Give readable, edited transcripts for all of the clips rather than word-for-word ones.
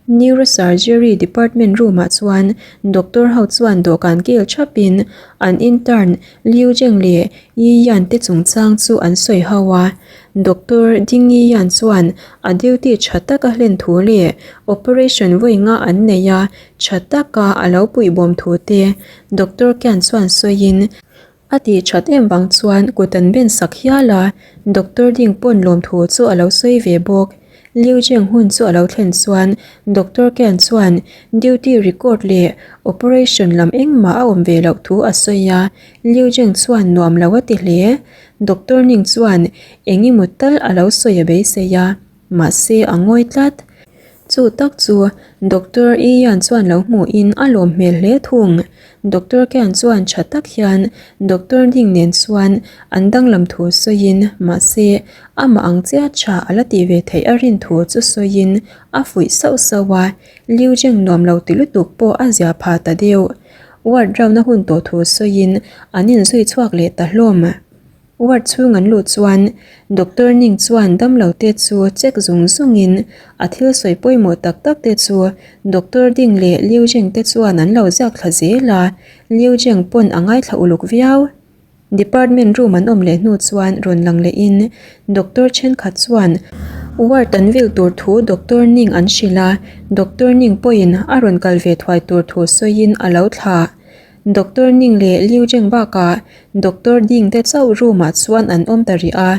Neurosurgery department room ah chuan doctor ho chuan dawhkan kil thap in an intern Liu Zheng leh Yi Yan te chungchang chu an sawi ho a. Doctor Ding Yi Yan chuan a duty tha taka hlen thu leh operation vawi nga an nei a, tha taka a lo puihbawm thu te Doctor Qian chuan sawiin A tih that em vang chuan kut an ben sak hial a, Doctor Ding pawn lawmthu chu a lo sawi ve bawk. Liu Zheng hun chu a lo thlen chuan Doctor Qian chuan duty record leh operation lam engmah a awm ve loh thu a sawi a, Liu Zheng chuan nuam lo a ti hle. Doctor Ning chuan eng emaw tal a lo sawi a beisei a, mahse a ngawi tlat. Chu tak chu Doctor Ian chuan lo hmuhin a lawm hmel hle thung. Doctor Ken chuan tha tak hian Doctor Ding nen chuan an danglam thu sawiin mahse amah ang chiah tha a la tih ve theih a rin thu chu sawiin a fuih sauh sauh a, Liu Zheng nuam lo ti lutuk pawh a zia pha ta deuh. Ward round a hun tawh thu sawiin an inzui chhuak leh ta hlawm. Ward chhung an luh chuan Doctor Ning chuan damlo te chu check zung zungin a thil sawi pawimawh tak tak te chu Doctor Ding leh Liu Zheng te chuan an lo ziak thla zel a, Liu Zheng pawn a ngaithla uluk viau. Department room an awm leh hnu chuan rawn lang lehin Doctor thenkhat chuan ward an vil tur thu Doctor Ning an hrilh a, Doctor Ning pawhin a rawn kal ve thuai tur thu sawiin a lo thlah. Doctor Ning leh Liu Zheng bakah Doctor Ding te chauh room ah chuan an awm ta rih a.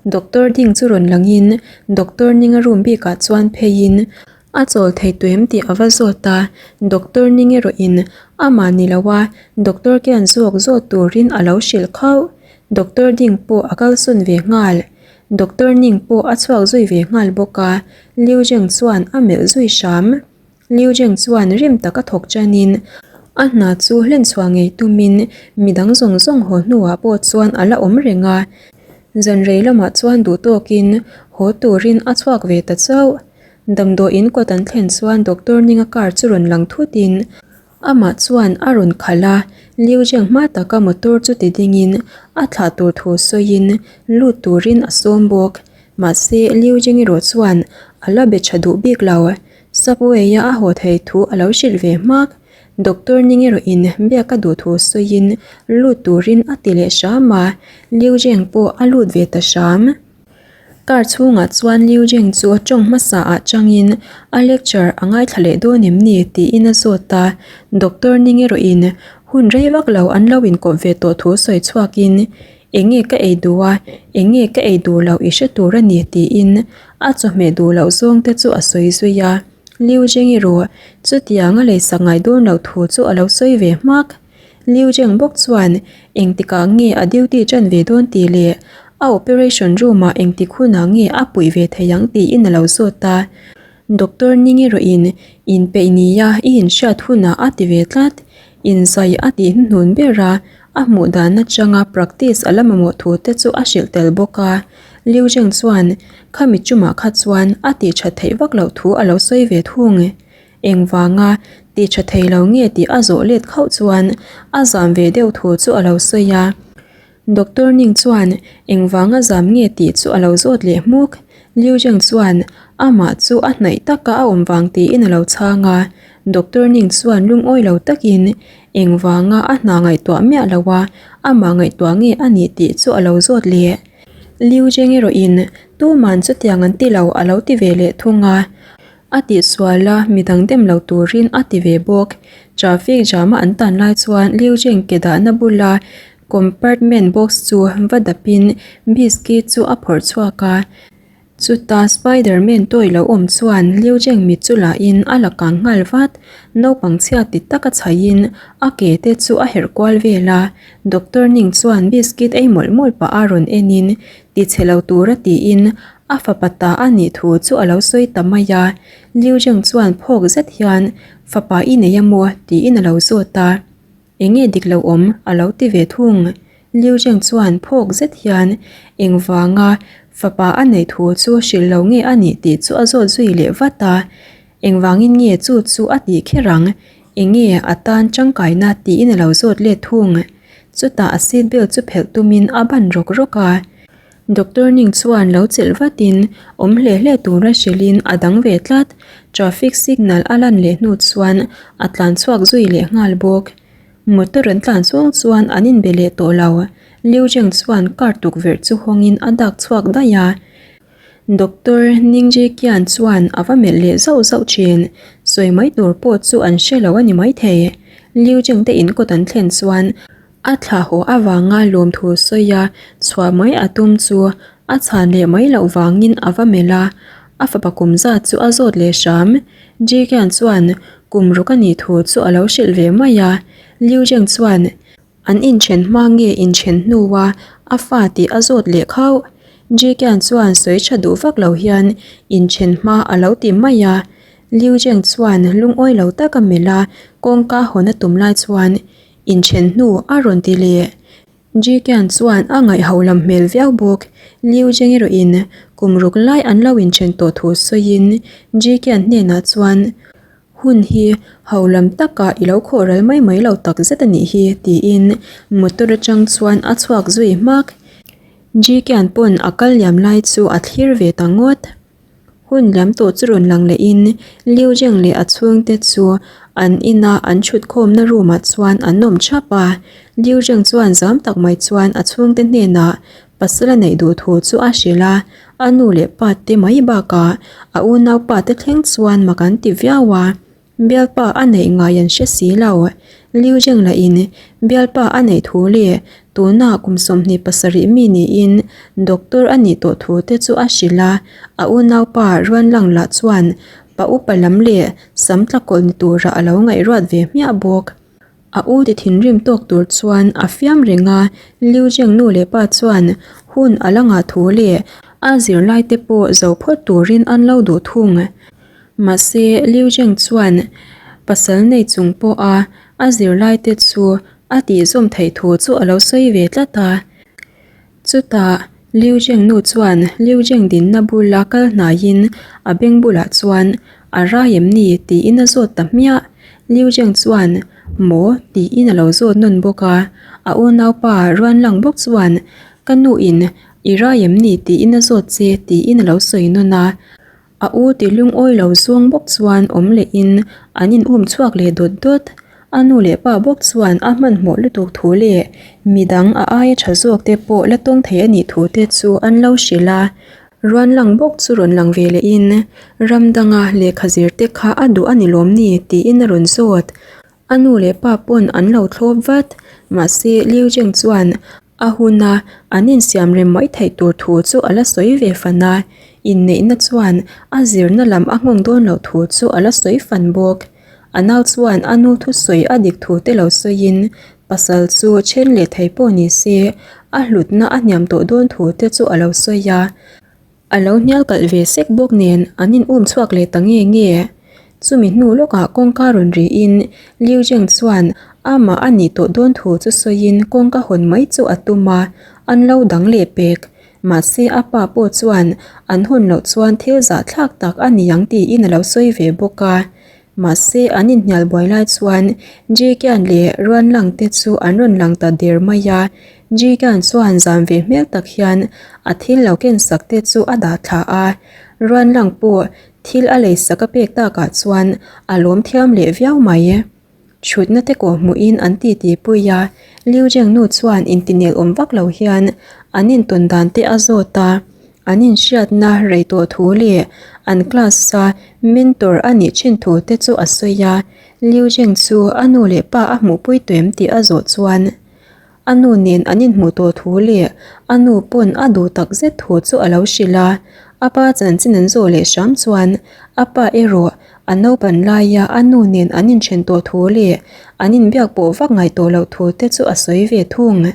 Doctor Ding chu rawn langin Doctor Ning a room bikah chuan pheiin a chawl thei tuem tih a va zawt a. Doctor Ning erawhin amah ni lo a Doctor Kian zawk zawt turin a lo hrilh khauh. Doctor Ding pawh a kalsawn ve nghal. Doctor Ning pawh a chhuak zui ve nghal bawk a. Liu Zheng chuan a melh zui hram. Liu Zheng chuan rim taka thawk chanin a hna chu hlenchhuah ngei tumin midang zawng zawng haw hnuah pawh chuan a la awm reng a. Zan rei lamah chuan duh tawkin haw turin a chhuak ve ta chauh. Damdawiin kawt an thlen chuan Doctor Ninga car chu rawn lang thutin amah chuan a rawn khalh a, Liu Zheng hma taka motor chu ti dingin a thlah tur thu sawiin lut turin a sawm bawk. Mahse Liu Zheng erawh chuan a la be tha duh bik lo. Subway-a a haw thei thu a lo hrilh ve hmak. Doctor Ning erawhin biak a duh thu sawiin lut turin a ti leh hram a, Liu Zheng pawh a lut ve ta hram. Car chhungah chuan Liu Zheng chu tawng hmasa ah changin a lecture a ngaithla leh dawn em ni tiin a zawt a, Doctor Ning erawhin hun rei vak lo an lo inkawp ve tawh thu sawi chhuakin Eng nge ka ei duh a, eng nge ka ei duh loh i hre tur a ni tiin a chawhmeh duh loh zawng te chu a sawi zui a. Liu Zheng erawh chutiang a leisak ngai dawn loh thu chu a lo sawi ve hmak. Liu Zheng bawk chuan engtikah nge a duty ṭan ve dawn tih leh a operation room ah engtik hunah nge a puih ve thei ang tiin a lo zawt a. Doctor Ning erawhin inpeih nia i inhriat hunah a ti ve tlat. Inzai a tih hnuhnun ber a, a hmuh dan atanga practice a la mamawh thu te chu a hrilh tel bawk a. Liu Zheng chuan khami chumah kha chuan a tih that theih vak loh thu a lo sawi ve thung. Engvanga tih tha thei lo nge tih a zawh let khauh chuan a zam ve deuh thu chu a lo sawi a. Doctor Ning chuan engvanga zam nge tih chu a lo zawt leh hmuk. Liu Zheng chuan amah chu a hnaih taka a awm vang tiin a lo chhang a. Doctor Ning chuan lungawi lo takin engvanga a hna ngaihtuah miah lo a, amah ngaihtuah nge a nih tih chu a lo zawt leh. Liu Zheng erawhin tuman chutiang an ti lo a lo ti ve leh thung a. A tihsual a, midang dem lo turin a ti ve bawk. Traffic jam a an tan lai chuan Liu Zheng ke dahna bula compartment box chu va dapin biscuit chu a phawrh chhuak a. Chuta Spiderman toy lo awm chuan Liu Zheng mit chu lahin a la kang nghal vat. Naupang chhia ti taka chhaiin a ke te chu a herh kual vel a. Doctor Ning chuan biscuit ei mawlh mawlh pah a rawn enin ti chhe lo tura tiin A fapa ta a nih thu chu a lo sawi ta mai a, Liu Zheng chuan phawk zet hian, Fapa i nei a maw? tiin a lo zawt a. Eng nge dik lo awm? a lo ti ve thung. Liu Zheng chuan phawk zet hian, Engvanga fapa a neih thu chu hrilh lo nge a nih tih chu a zawt zui leh vat a. Engvangin nge chu chu a tih kher ang? Eng nge a tan tangkaina? tiin a lo zawt let thung. Chutah a seat belt chu phelh tumin a ban rawk rawk a. Doctor Ning chuan lo chelh vatin awm hle hle tura hrilhin a dang ve tlat. Traffic signal a lan leh hnu chuan a tlan chhuak zui leh nghal bawk. Motor an tlan chhung chuan an inbe leh tawh lo. Liu Zheng chuan car tukverh chu hawngin a dak chhuak daih a. Doctor Ning Ji Qian chuan a va melh leh zauh zauh thin. Sawi mai tur pawh chu an hre lo a ni maithei. Liu Zheng te in kawt an thlen chuan a thla haw avanga lawmthu sawi a chhuah mai a tum chu a chhan leh mai loh vangin a va melh a, a fapa kum zat chu a zawt leh hram. Ji Qian chuan kum ruk a nih thu chu a lo hrilh ve mai a. Liu Zheng chuan An inthen hma nge inthen hnua a fa tih a zawt leh khauh. Jikian chuan sawi tha duh vak lo hian inthen hma a lo ti mai a. Liu Zheng chuan lungawi lo taka melh a kawngka hawn a tum lai chuan inthen hnu a rawn ti leh. Jikian chuan a ngaihho lam hmel viau bawk. Liu Zheng erawhin kum ruk lai an lo inthen tawh thu sawiin Jikian hnenah chuan Hun hi ho lam takah i lo khawh ral mai mai lo tak zet a nih hi tiin motor atang chuan a chhuak zui hmak. Jikian pawn a kal liam lai chu a thlir ve ta ngawt. Hun liam tawh chu rawn lang lehin Liu Zheng leh a chhungte chu an ina an thut khawmna room ah chuan an awm thap a. Liu Zheng chuan zam tak mai chuan a chhungte hnenah pasal a neih duh thu chu a hrilh a. A nu leh pa te mai bakah a unaupa te thleng chuan mak an ti viau a, bialpa a neih ngai an hre si lo. Liu Zheng lahin bialpa a neih thu leh tuna kum 27 mi niin doctor a nih tawh thu te chu a hrilh a, a unaupa Ruanlang lah chuan pa upa lam leh sam tla kawlh ni turah a lo ngaihruat ve hmiah bawk. A u ti thinrim tawk tur chuan a fiam reng a, Liu Zheng nu leh pa chuan hun a la ngah thu leh a zirlai te pawh zo phawt turin an lo duh thung. Mahse, Liu Zheng chuan pasal nei chung pawha a zirlai te chu a tihzawm theih thu chu a lo sawi ve tlat a. Chutah, Liu Zheng nu chuan Liu Zheng dinna bula kal hnaiin a beng bulah chuan, A rai em ni? tiin a zawt ta hmiah. Liu Zheng chuan, Maw? tiin a lo zawt nawn bawk a. A unaupa ruan lang bawk chuan, Ka nuin i rai em ni? tiin a zawt che, tiin a lo sawi nawn a. A u ti lungawi lo zawng bawk chuan awm lehin an in um chhuak leh dawt dawt. A nu leh pa bawk chuan a hmanhmawh lutuk thu leh midang a aia tha zawk te pawh la tawng thei a nih thu te chu an lo hrilh a. Ruan lang bawk chu rawn lang ve lehin ram danga lehkha zir te kha a duh a ni lawm ni tiin a rawn zawt. A nu leh pa pawn an lo thlawp vat. Mahse Liu Zheng chuan A huna an insiam rem mai theih tur thu chu a la sawi ve fan a, inneihna chuan a zirna lam a nghawng dawn loh thu chu a la sawi fan bawk. A nau chuan a nu thusawi a dik thu te lo sawiin pasal chu then leh thei pawh ni se a hlutna a hniam tawh dawn thu te chu a lo sawi a. A lo hnial kalh ve sek bawk nen an in um chhuak leh ta nge nge. Chumi hnu lawkah kawngka rawn rihin Liu Zheng chuan amah a nih tawh dawn thu chu sawiin kawngka hawn mai chu a tum a, an lo dang leh pek. Mahse a pa pawh chuan an hawn loh chuan thil zahthlak tak a ni ang tiin a lo sawi ve bawk a. Mahse an inhnial buai lai chuan Ji Qian leh Ruan Lang te chu an rawn lang ta der mai a, Ji Qian chuan zam ve hmel tak hian a thil lo ken sak te chu a dah thla a, Ruan Lang pawh thil a lei sak a pek takah chuan a lawm thiam leh viau mai. Thutna te kawh hmuhin an titi pui a, Liu Zheng nu chuan intinel awm vak lo hian an intawn dan te a zawt a, an inhriatna rei tawh thu leh an class a mentor a nih thin thu te chu a sawi a, Liu Zheng chu a nu leh pa a hmuhpui tuem tih a zawh chuan a nu nen an inhmuh tawh thu leh a nu pawn a duh tak zet thu chu a lo hrilh a, a pa chanchin an zawh leh hram chuan a pa erawh a naupan laia a nu nen an inthen tawh thu leh an inbiak pawh vak ngaih tawh loh thu te chu a sawi ve thung.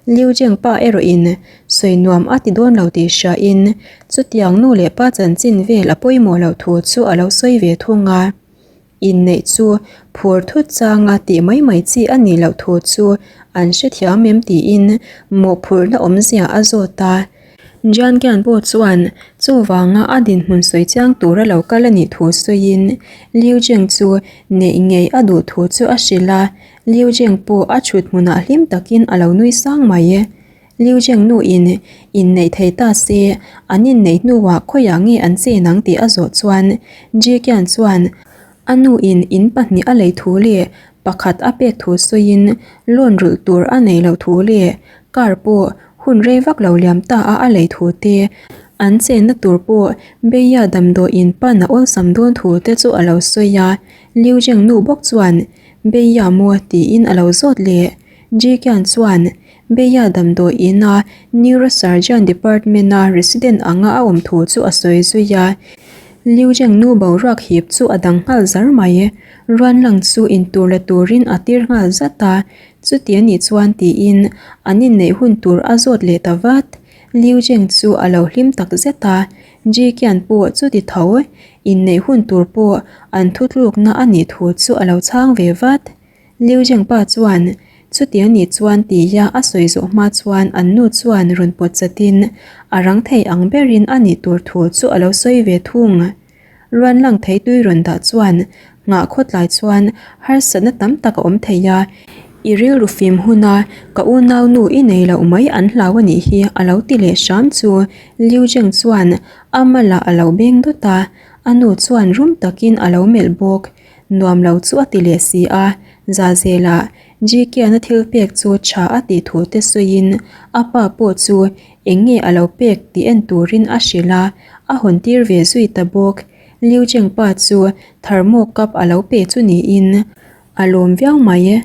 Liu Zheng pa erawhin sawi nuam a ti dawn lo tih hriain chutiang nu leh pa chanchin vel a pawimawh loh thu chu a lo sawi ve thung a. Inneih chu phur thut changa tih mai mai chi a nih loh thu chu an hrethiam em tiin mawhphurhna awmzia a zawt a. Jian Qian pawh chuan chuvanga a dinhmun sawi chiang tura lo kal a nih thu sawiin Liu Zheng chu neih ngei a duh thu chu a hrilh a, Liu Zheng pawh a thut hmunah hlim takin a lo nui sang mai. Liu Zheng nu in inneih thei ta se, an inneih hnuah khawiah nge an chen ang tih a zawh chuan Ji Qian chuan a nu in in pahnih a lei thu leh pakhat a pek thu sawiin loan rulh tur a nei loh thu leh car pawh hun rei vak lo liam ta a a lei thu te, an chenna tur pawh Beia damdawiin pan a awlsam dawn thu te chu a lo sawi a, Liu Zheng nu bawk chuan Beia maw tiin a lo zawt leh. Ji Qian chuan Beia damdawi ina Neurosurgeon Department-a resident anga a awm thu chu a sawi zui a. Liu Zheng nu boruak hip chu a dang nghal zar mai. Ruan lang chu intur la turin a tir nghal zat a, chuti a nih chuan tiin an inneih hun tur a zawt leh ta vat. Liu Zheng chu a lo hlim tak zet a, Ji Qian pawh chuti tho inneih hun tur pawh an thutlukna a nih thu chu a lo chhang ve vat. Liu Zhengpa chuan, Chuti a nih chuan tia a sawi zawh hma chuan an nu chuan rawn pawt chatin a rang thei ang berin a nih tur thu chu a lo sawi ve thung. Ruan lang thei tui rawn dah chuan nghah khawtlai chuan harsatna tam tak a awm thei a, I rilru fim huna ka unau nu i nei loh mai an hlau a nih hi a lo ti leh hram chu Liu Zheng chuan a malah a lo beng dawt a, a nu chuan rum takin a lo melh bawk. Nuam lo chu a ti leh si a, Zahzelah Jikiana thil pek chu tha a tih thu te sawiin a pa pawh chu eng nge a lo pek tih en turin a hrilh a, a hawn tir ve zui ta bawk. Liu Cheng pa chu thermo cup a lo pe chu niin a lawm viau mai.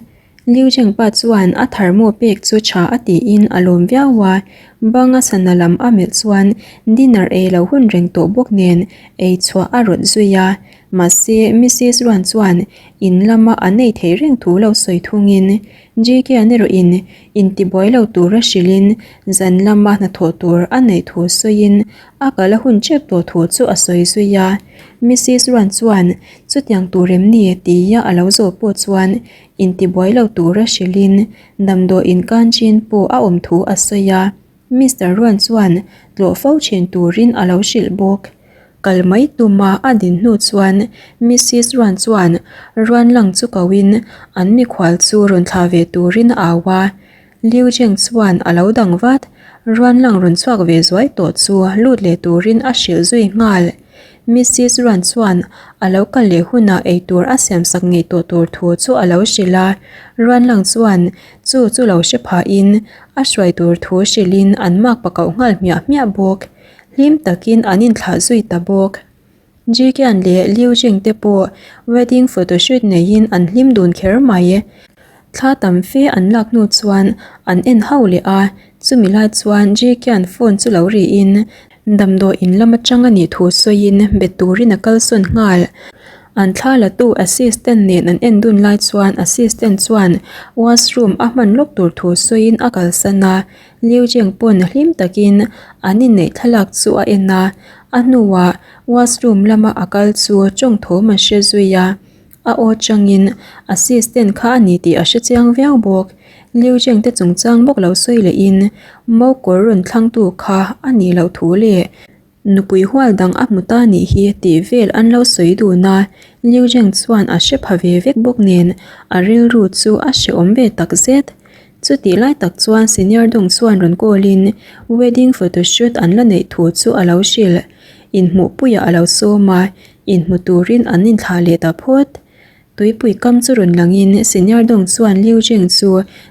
Liu Zheng pa chuan a thermo pek chu tha a tiin a lawm viau a, banga sana lam a melh chuan dinner ei lo hun reng tawh bawk nen ei chhuah a rawt zui a, mahse Missis Ruan chuan in lama an ei theih reng thu lo sawi thungin JK-an erawhin intibuai lo tura hrilhin zan lama hnathawh tur a neih thu sawiin a kal a hun tep tawh thu chu a sawi zui a, Missis Ruan chuan chutiang tur em ni tia a lo zawh pawh chuan Intibuai lo tura hrilhin damdawiin kanchin pawh a awm thu a sawi a, Mister Ruan chuan tlawh fo thin turin a lo hrilh bawk. Kal mai tuma a din hnu chuan Missis Ruan chuan Ruan lang chu koin an mikhual chu rawn thlah ve turin a au a, Liu Zheng chuan a lo dang vat. Ruan lang rawn chhuak ve zuai tawh chu lut leh turin a hrilh zui nghal. Missis Ruan chuan a lo kal leh hunah eitur a siamsak ngei tawh tur thu chu a lo hrilh a. Ruan lang chuan chu chu lo hre phahin a hruai tur thu hrilhin an makpa koh nghal hmiah hmiah bawk. Hlim takin an inthlah zui ta bawk. Jikian leh Liu Jing te pawh wedding photoshoot neiin an hlim dun kher mai. Thla tam fe an lak hnu chuan an en hau leh a, chumi lai chuan Jikian phone chu lo riin damdawi in lam atang a nih thu sawiin be turin a kalsawn nghal. An thla latu assistant nen an en dun lai chuan assistant chuan washroom a hman lawk tur thu sawiin a kalsan a, Liu Jing pawn hlim takin an inneih thlalak chu a en a, a hnuah washroom lama a kal chu tawng thawm an hre zui a, a aw changin assistant kha a ni tih a hre chiang viau bawk. Liu Jing te chungchang bawk lo sawi lehin mo kawr rawn thlangtu kha a nih loh thu leh Nupui hual dang a hmu ta nih hi tih vel an lo sawi dun a, Liu Zheng chuan a hre pha ve vek bawk nen a rilru chu a hrehawm ve tak zet. Chutih lai tak chuan senior dawng chuan rawn call in wedding photoshoot an la neih thu chu a lo hrilh. Inhmuhpuiah a lo sawm a, inhmu turin an inthlah leh ta phawt. Tuipui kam chu rawn langin Senior Dong chuan Liu Zheng chu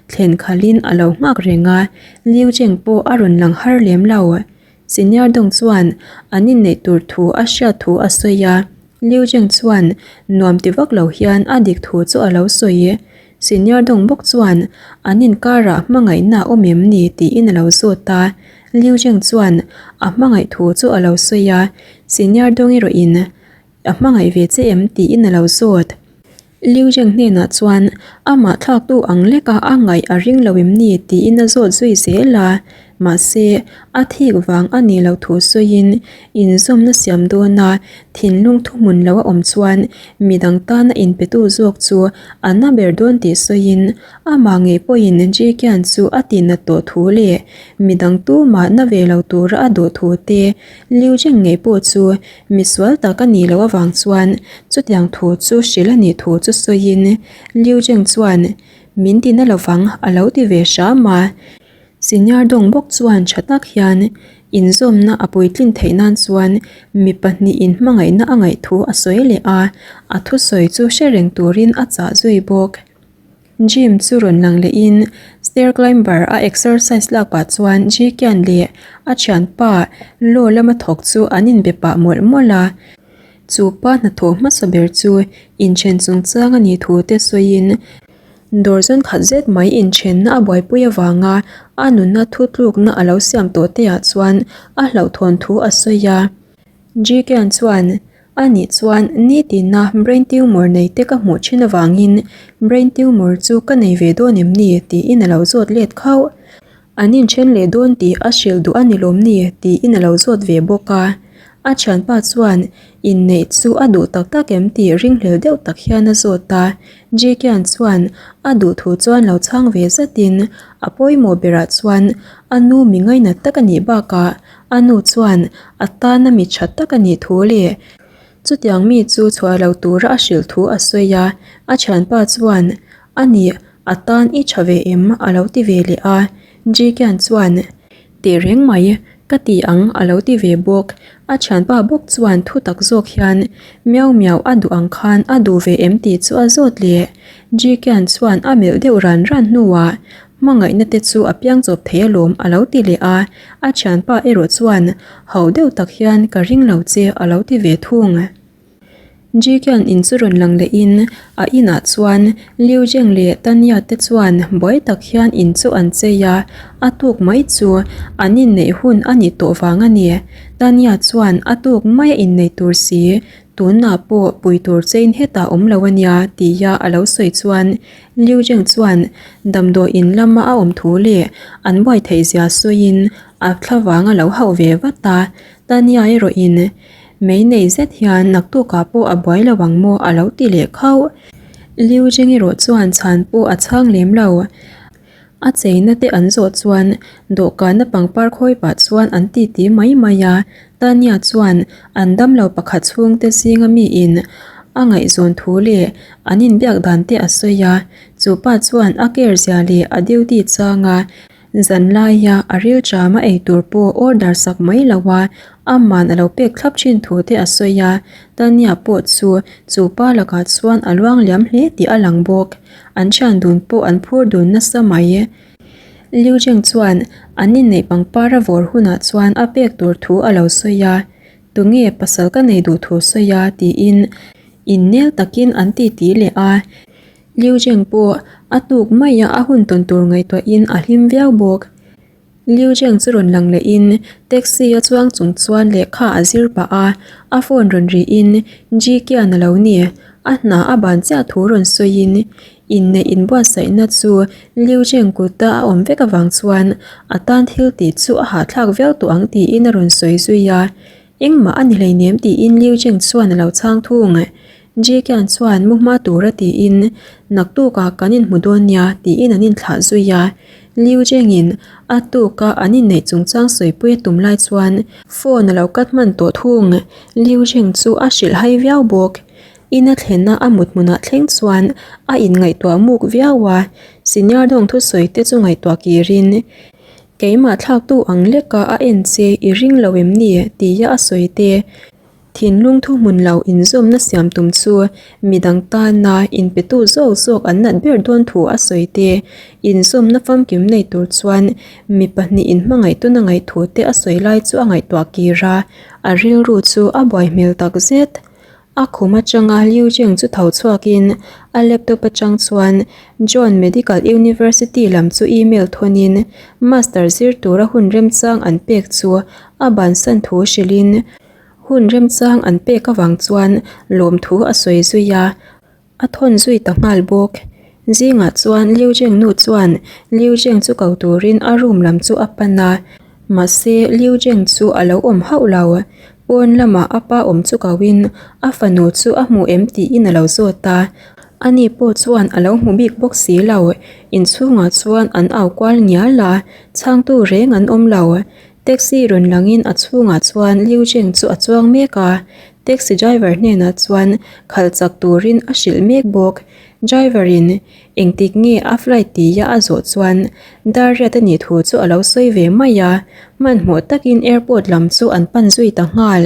thlen khalhin a lo nghak reng a, Liu Zheng pawh a rawn lang har lem lo. Senior Dong chuan an inneih tur thu a hriat thu a sawi a, Liu Zheng chuan nuam ti vak lo hian a dik thu chu a lo sawi. Senior Dong bawk chuan an inkarah hmangaihna a awm em ni tiin a lo zawt a, Liu Zheng chuan a hmangaih thu chu a lo sawi a, Senior Dong erawhin A hmangaih ve che em? tiin a lo zawt. Liu Zheng hnenah chuan amah thlaktu ang leka a ngaih a ring lo em ni? tiin a zawt zui zel a. Mahse, a thik vang a nih loh thu sawiin inzawmna siam dawna thinlung thuhmun lo a awm chuan midang tana inpetu zawk chu a na ber dawn tih sawiin amah ngei pawhin Ji Qian chu a tihnat tawh thu leh midang tumah na ve lo tura a duh thu te Liu Zheng ngei pawh chu Misual tak a nih loh avang chuan chutiang thu chu hrilh a nih thu chu sawiin Liu Zheng chuan min ti na lovang a lo ti ve hram a. Senior Dong bawk chuan tha tak hian inzawmna a puitlin theih nan chuan mi pahnihin hmangaihna a ngaih thu a sawi leh a, a thusawi chu hre reng turin a chah zui bawk. Gym chu rawn lang lehin stair climber a exercise lak pah chuan Jikian leh a thianpa law lama thawk chu an inbe pah mawlh mawlh a. Chu pa hnathawh hmasa ber chu inthen chungchang a nih thu te sawiin dawr zawn khat zet mai inthenna a buaipui avanga a nunna thutlukna a lo siam tawh te ah chuan a hlauhthawn thu a sawi a. Jikian chuan A nih chuan nitina brain tumor nei te ka hmuh thin avangin brain tumor chu ka nei ve dawn em ni tiin a lo zawt let khauh. An inthen leh dawn tih a hrilh duh a ni lawm ni tiin a lo zawt ve bawk a. A thianpa chuan inneih chu a duh tak tak em tih ringhlel deuh tak hian a zawt a. Jikian chuan a duh thu chuan lo chhang ve zatin a pawimawh berah chuan a nu mi ngainat tak a nih bakah A nu chuan a tana mi tha tak a nih thu leh chutiang mi chu chhuah lo tura a hrilh thu a sawi a, a thianpa chuan a nih a tan i tha ve em a lo ti ve leh a, Jikian chuan teh reng mai ka ti ang a lo ti ve bawk, a thianpa bawk chuan thu tak zawk hian miau miau a duh ang khan a duh ve em tih chu a zawt leh, Jikian chuan a melh deuh ran ran hnuah Hmangaihna te chu a piang chawp thei alawm a lo ti leh a, a thianpa erawh chuan hauh deuh tak hian ka ring lo che a lo ti ve thung. Jikian in chu rawn lang lehin a inah chuan Liu Zheng leh Tanya te chuan buai tak hian in chu an chei a, a tuk mai chu an inneih hun a nih tawh vang a ni. Tanya chuan a tuk mai a innei tur si, tunah pawh pui tur chein hetah awm lo a nia tia a lo sawi chuan Liu Zheng chuan damdawi in lama a awm thu leh an buai theih zia sawiin a thlavang a lo hauh ve vat a, Tania erawhin mei nei zet hian naktukah pawh a buai lo ang maw a lo ti leh khauh. Liu Zheng erawh chuan chhan pawh a chhang lem lo. A cheina te an zawh chuan dawhkana pangpar khawi pah chuan an titi mai mai a, Tania chuan an damlo pakhat chhungte zinga miin a ngaihzawn thu leh an inbiak dan te a sawi a, chu pa chuan a care zia leh a duty changa zan laia a rilṭama ei tur pawh order sak mai lo a, Aman a lo pek thlap thin thu te a sawi a, Tania pawh chu chu pa lakah chuan a luang liam hle tih a lang bawk. An thian dun pawh an phur dun nasa mai. Liu Zheng chuan an inneih pangpar a vawr hunah chuan a pek tur thu a lo sawi a, Tunge pasal ka nei duh thu sawi a tiin innel takin an titi leh a. Liu Zheng pawh a tuk maia a hun tawn tur ngaihtuahin a hlim viau bawk. Liu Zheng chu rawn lang lehin taxi a chuang chung chuan lehkha a zir pah a, a phone rawn rihin Ji Kian a lo ni. A hna a ban chiah thu rawn sawiin inneih inbuatsaihna chu Liu Zheng kuta a awm vek avang chuan a tan thil tih chu a hahthlak viau tawh ang tiin a rawn sawi zui a. Engmah a ni hleinem tiin Liu Zheng chuan a lo chhang thung. Ji Kian chuan mu hma tura tiin naktukah kan inhmu dawn nia tiin an inthlah zui a. Liu Zhengin a tuka an inneih chungchang sawipui a tum lai chuan phone a lo cut hman tawh thung. Liu Zheng chu a hrilh hai viau bawk. Ina thlenna a mut hmunah thleng chuan a inngaihtuah muk viau a, senior dawng thusawi te chu ngaihtuah kirin keimah thlaktu ang leka a en che i ring lo em ni tia a sawi te. Thinlung thuhmun lo inzawmna siam tum chu midang tana inpetu zawk zawk an nat ber dawn thu a sawi te, inzawmna famkim nei tur chuan mi pahnih inhmangaih tuna ngaih thu te a sawi lai chu a ngaihtuah kir a, a rilru chu a buai hmel tak zet. A khum atanga Liu Zheng chu tho chhuakin a laptop atang chuan John Medical University lam chu email thawnin Master zir tura hun remchang an pek chu a bansan thu hrilhin hun remchang an pek avang chuan lawmthu a sawi zui a, a thawn zui ta nghal bawk. Zingah chuan Liu Zheng nu chuan Liu Zheng chu ko turin a room lam chu a pan a, mahse Liu Zheng chu a lo awm hauh lo. Pawn lamah a pa awm chu koin a fanu chu a hmu em tiin a lo zawt a, ani pawh chuan a lo hmu bik bawk si lo. Inchhungah chuan an au kual ngial a, chhangtu reng an awm lo. Taxi rawn langin a chhungah chuan Liu Zheng chu a chuang mek a, taxi driver hnenah chuan khalh chak turin a hrilh mek bawk. Driver in engtik nge a flight tia a zawh chuan dar riat a nih thu chu a lo sawi ve mai a, hmanhmawh takin airport lam chu an pan zui ta nghal.